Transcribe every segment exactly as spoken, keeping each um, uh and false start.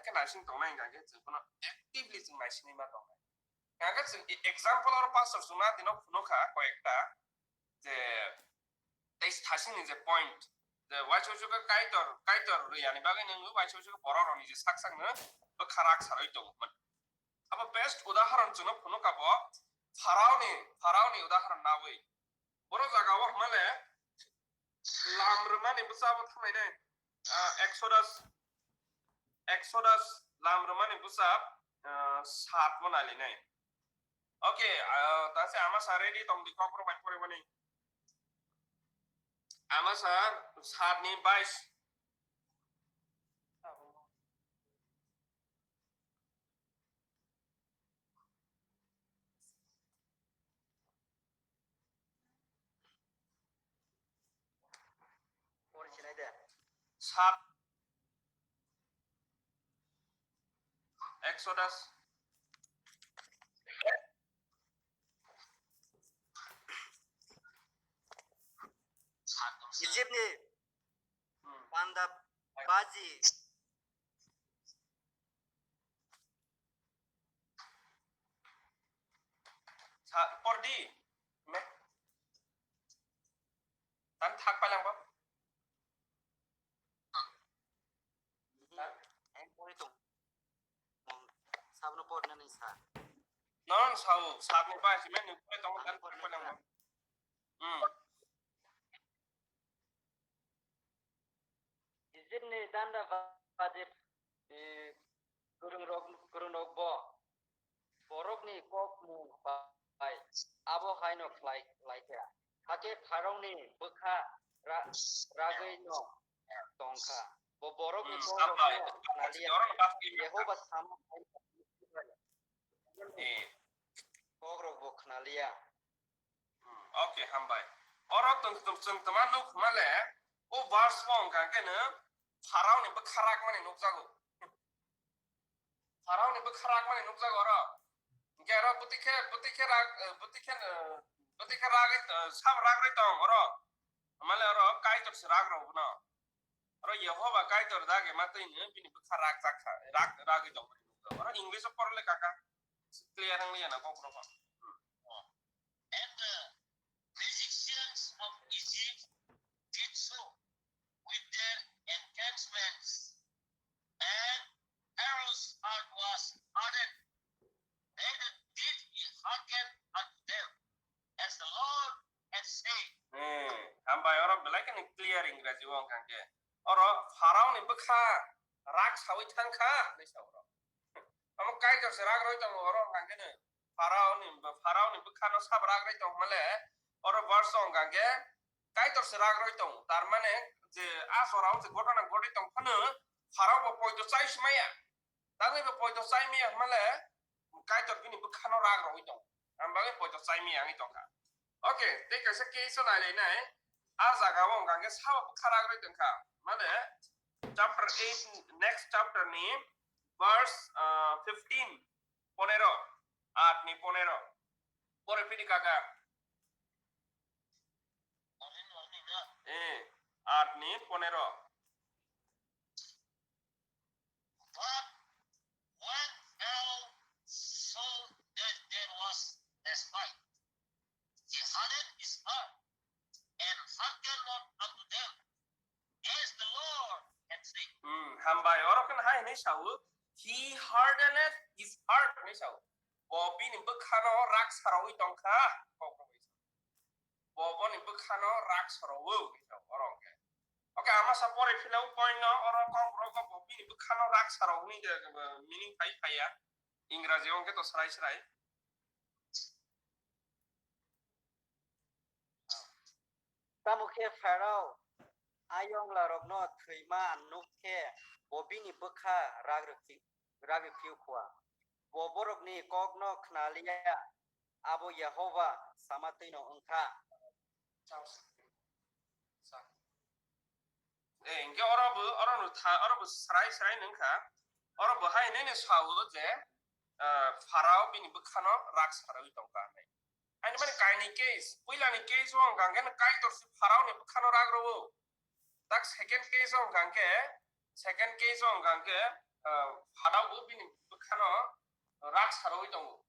khe naising tongnai hwnkha khe chwng bono actively chwng naisingwi ma tongnai. Hwnkha khe chwng e-, example oro pastor chwng na dino phunukha koyekta je tei thasini je point je uaisukhe Kaitor, Kaitor rwiyani bagwi nwng uaisukhe borok rokni je sak sakno bwkha rak sarwi tongmani. Abo best udahoron chwngno phunukha bo Pharaoni, Pharaoni udahoron nawi. Boro jagao hwnmale lam rwmani bwsa bo thanglainai, ah, Exodus, Exodus lam rwmani bwsa, ah, sat bo nailainai. Okay, ah, tase ama sa ready tong di kok rok bai pore bani. Ama sa sat ni bais. Pori sinai de. Sat. Exodus. Egypt ni Hmm. Panda baji. Sa, por di. Me. Tan thak palang bo. Ang pori tong. Sabno por na ni sa. Non sa, sabni pa si men ni pori tong tan thak palang bo. Hmm. Egypt ni danda baji, eh, kwrwngrok, kwrwngrok bo borokni kokmung bai abo haino khlai, khlai kha. Hakhe Pharaoni bwkha ra-, ragwi no tong kha. Bo borokni Hmm, kokmung sabai. Khna liya. Jehovah samo hai Eh. Kokrok bo khna liya. Hmm, okay, hambai. Oro tong, tong, chwng tongma nuk hwnmale, o verse o wngkha khe no Pharaoni bwkha rakmani nukjago. Pharaoni bwkha rakmani nukjago oro. Hwnkhe oro bwtwi khe, bwtwi khe rak, eh, bwtwi khe, eh, bwtwi khe ragwi, eh, sabo ragwi tong oro. Hwnmale oro Kaitor se ragrok bono. Oro Jehovah Kaitor dagi ma twi no bini bwkha rakjak kha, rak-, ragwi tongmani nukjago. Oro English o porle kaka. Clear wng liya na kok rok. And the magicians of Egypt did so with their enchantments, and Pharaoh's heart was hardened. Neither did he hearken unto them, as the Lord had said. Hmm, hambai oro belai kheno clear Engraji o wngkha khe. Oro Pharaoni bwkha rak sawi thangkha, hinwi sa oro. Omo Kaitor se rak rwi tongo oro hwnkha khe no. Pharaoni, Pharaoni bwkhano sabo rak rwi tong hwnmale, oro verse o hwnkha khe Kaitor se rak rwi tongo. Tar mane je a jorao je gotona gotwi tong phano Pharao bo poito chai si maya. Tangwi bo poito chai maya hwnmale Kaitor bini bwkhano rak rwi tongo. Ang bagwi poito chai maya wngwi tongkha. Okay, tei kaisa case o nai nai nai. A jaga o hwnkha khe sabo bwkha rak rwi tongkha. Mane chapter eight, next chapter ni verse, ah, fifteen, ponero, aat ni ponero. Pore phini kaka. Eh, aat ni ponero. But when Pharaoh saw that there was despite, he hardened his heart and hearkened not unto them, as the Lord had said. Hmm, hambai, oro khe hai hinwi sao, "He hardened his heart," hinwi sao. Bo bini bwkhano rak sarawi tongkha. Bo boni bwkhano rak sarawo, hinwi sao, oro hwnkhe. Okay, ama sa pore philao point no, oro kok rogo bo bini bwkhano rak sarawo hinwi de, meaning phai phaiya. Ingraji o hwnkhe to srai srai. Tamo khe Pharao a yonglarokno thwima nuk khe bo bini bwkha rak rwphi-, rak rwphiu khua. Bo borokni kokno khna liya, abo Jehovah sama twino wng kha. Eh, hingke oro bo, oro no tha, oro bo srai srai nung kha. Oro bo hai nini sao je, ah, Pharao bini bwkhano rak sarawi tong kha hinwi. Ani mani kaini case, puilani case o hwnkha hwnkhe no Kaitor si Pharaoni bwkhano rak rwo. Tak second case o hwnkha hwnkhe, second case o hwnkha hwnkhe, ah, Pharao bo bini bwkhano rak sarwi tongo.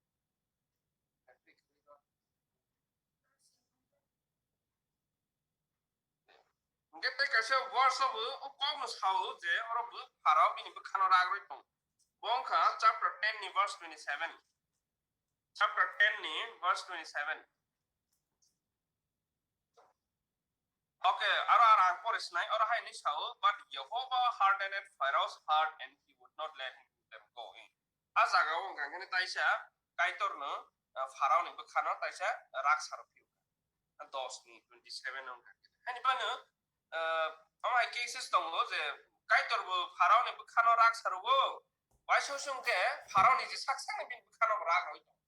Hingke tei kaisa verse o bo o kokno sao je oro bo Pharao bini bwkhano rak rwi tongo. Bo wngkha chapter ten ni verse twenty seven. Chapter ten ni verse twenty seven. Okay, aro, aro ang pore sinai, oro hai ni sao, "But Jehovah hardened Pharaoh's heart and he would not let him let them go in." A jaga o wngkha khe taisa Kaitor no, ah, Pharaoh ni bwkhano taisa rak saro phiyok. Dos ni twenty seven o wngkha khe. Hani bano, ah, omo hai cases tongo je Kaitor bo Pharaoh ni bwkhano rak saro go. Waisa wngkhe Pharaoh ni je sak sak ni bini bwkhano rak roi tongo.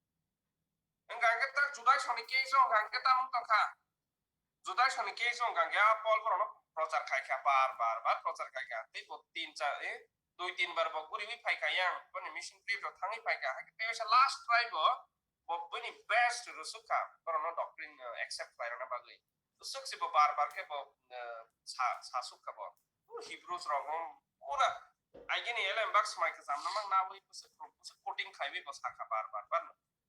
Wngkha khe ta Judaisoni case o wngkha khe ta wng tongkha. Judaisoni case o wngkha khe a Paul borokno prochar khai kha, bar bar bar prochar khai kha. Tei bo tin char, eh, dui tin bar bo guriwi phai kha yang, boni mission trip rok thangwi phai kha. Hakhe tei waisa last try bo, bo bini best rwsuk kha, borokno doctrine, eh, accept khlai rwna bagwi. Rwsuk se bo bar bar khe bo, eh, sa, sa suk kha bo. O Hebrews rok bo pura agini elem bak swmai kwcham no mang nawi bwswk, bwswk quoting khaiwi bo sa kha bar bar bar.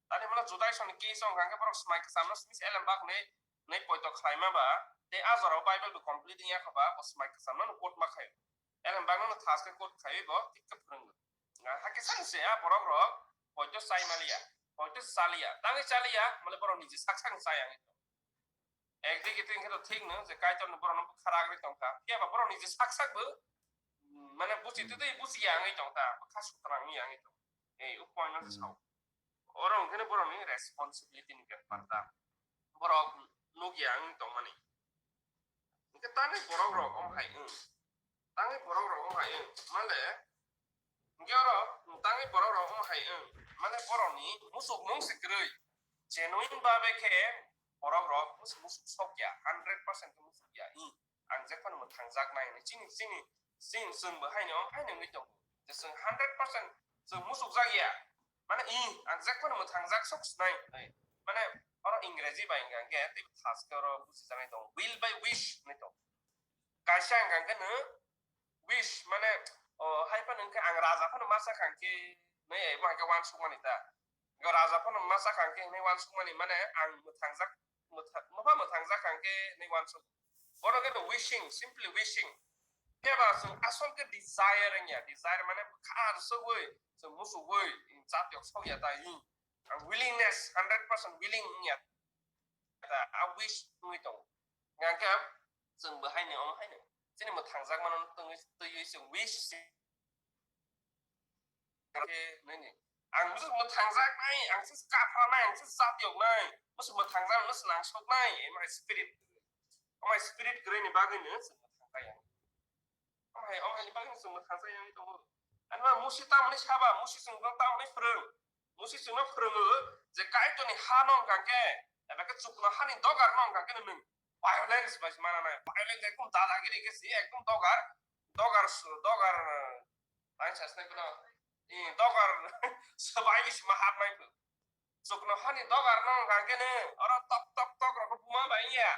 Tani mano Judaisoni case o wngkha khe borok swmai kwcham no simi se elem bak ni, ni poito khlaima ba, tei a jora o Bible bo complete wngya kha ba, bo swmai kwcham no quote ma khaio. Elem bak no thas khe quote khaiwi bo thik khe phwrwngo. Hakhe sani se a borok rok poito chai maliya, poito chaliya, tangwi chaliya, male borok niji sak sak chai ang. Ekdigi twi hwnkhe to thik no je Kaitor ni borok no bwkha ragri tongkha, phiya ba borok niji sak sak bo, mm, mane buchi twi twi buchi ya wngwi tongkha, bwkha sutra wngwi ya wngwi tongkha. Ei, o point no se sao. Oro hwnkhe borokni responsibility ni betpar ta. Borok nukya wng tongmani. Hwnkhe tangwi borok rok omo hai wng. Tangwi borok rok omo hai wng. Male, hwnkhe oro tangwi borok rok omo hai wng. Male borokni musuk mung se kwrwi. Genuine babe khe borok rok musuk musuk sokya, hundred percent khe musukya. Wng. Ang jek phano mwthangjaknai hinwi chini, chini, chini chwngbo haino, haino wngwi tongo. Je chwng hundred percent chwng muchukjak ya. Mane, i, ang jek phano mwthangjak sok sinai hinwi. Mane, oro Ingreji bai hwnkha hwnkhe tei thas khe oro buchijaknai tongo. Will by wish hinwi tongo. Kaisa hwnkha hwnkhe no wish, mane, o, hai phano hwnkhe ang raja phano ma sakha hwnkhe hinwi, abo hwnkhe uansukmani ta. Raja phano ma sakha hwnkhe hinwi uansukmani, mane, ang mwthangjak, mwtha-, mopha mwthangjak hwnkhe hinwi uansuk. Bono khe no wishing, simply wishing. Phiya ba chwng asol khe desire wngya. Desire mane bwkha rwsugwi, chwng muchugwi, chati yok sokya ta hi. Ang willingness, hundred percent willing wngya ta, a wish wngwi tongo. Hwnkhe chwng bo haino, omo haino. Chini mwthangjak mano twi, twiwi chwng wish khe nini. Ang bwswk mwthangjaknai, ang se kaphranai, ang se jatiyoknai, bwswk mwthangjak, bwswk nangsoknai, my spirit, my spirit kwrwini bagwino chwng mwthangjakya. Omo hai, omo haini bagwino chwng mwthangjakya wngwi tongo. Ani ma Musi tamoni saba, Musi chwngno tamoni phwrwng, Musi chwngno phwrwngo je Kaitorni hano wngkha khe, eba khe chukno hani dogarno wngkha khe nwng violence bai se mananai, violence ekdom dadagiri khe se ekdom dogar, dogar, dogar, Nai sasnai bono, i, dogar swbai bisi ma hapnai bo. Chukno hani dogar no hwnkha khe ne, oro tok tok tok rok buma bai ya.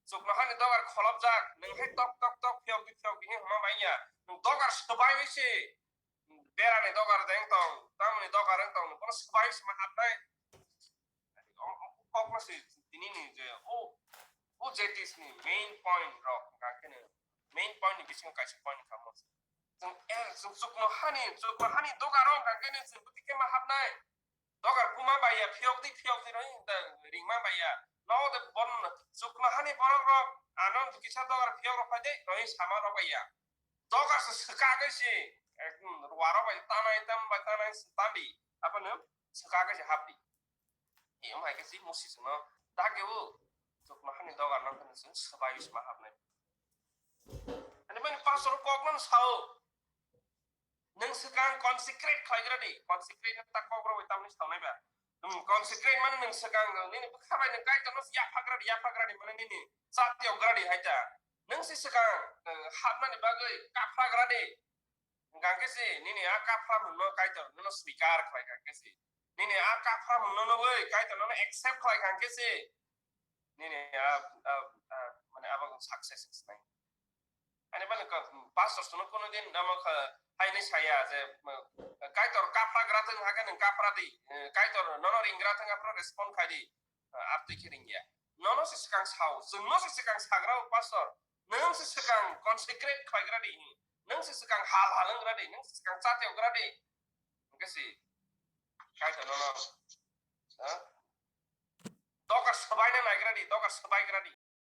Chukno hani dogar kholopjak, nwng hai tok tok tok phiyok di phiyok di hwnma bai ya. Nwng dogar swbai bisi, berani dogar de wng tong, tamoni dogar wng tong, bono swbai bisi ma hapnai. Kokno se tini ni je o, o J T S ni main point rok hwnkha khe ne, main point ni bisingo kaisa point kha mo. Chwng, eh, chwng chukno hani, chukno hani dogar rok hwnkha khe ne chwng bwtwi khe ma hapnai. Dogar kuma bai ya, phiyok di, phiyok di roi, da, ringma bai ya. No de bon chukno hani borok rok, ano kisa dogar phiyok rok phai de, roi sama rok bai ya. Dogar se swka khe se, ekdom ruwa rok bai tanai, tam bai tanai, tandi. Abono swka khe se hapdi. Iyung hai khe si Musi chwngno dageo chukno hani dogar no hwnwi chwng swbai se ma hapnai. Ani mani pastor kok no sao. Nwng swkang consecrate khlai gra di. Consecrate no ta kok rok bai tamni sawnai ba. Nwng consecrate mani nwng swkang nini bwkha bai nwng Kaitor no yapha gra di, yapha gra di mani nini chati yok gra di hai ta. Nwng si swkang, eh, hapnani bagwi kaphra gra di. Hwnkha khe se nini a kaphra mungno Kaitor nono swikar khlai kha khe se. Nini a kaphra mungno nugwi Kaitor nono accept khlai kha khe se. Nini a, a, a, mane abo success wng sinai. Ani mane ka, pastor sono kono din amo kha, Haini saya je, mm, Kaitor kaphra gra thung hakhe nwng kaphra di, eh, Kaitor nono ring gra thung aphro respond khai di, eh, ar twi khe ring ya. Nono se swkang sao, chwng no se swkang sagra o pastor, nwng se swkang consecrate khai gra di, nwng se swkang hal hal wng gra di, nwng se swkang chateo gra di, hwnkhe si Kaitor nono, eh, doka swbaina naigra di, doka swbaigra di.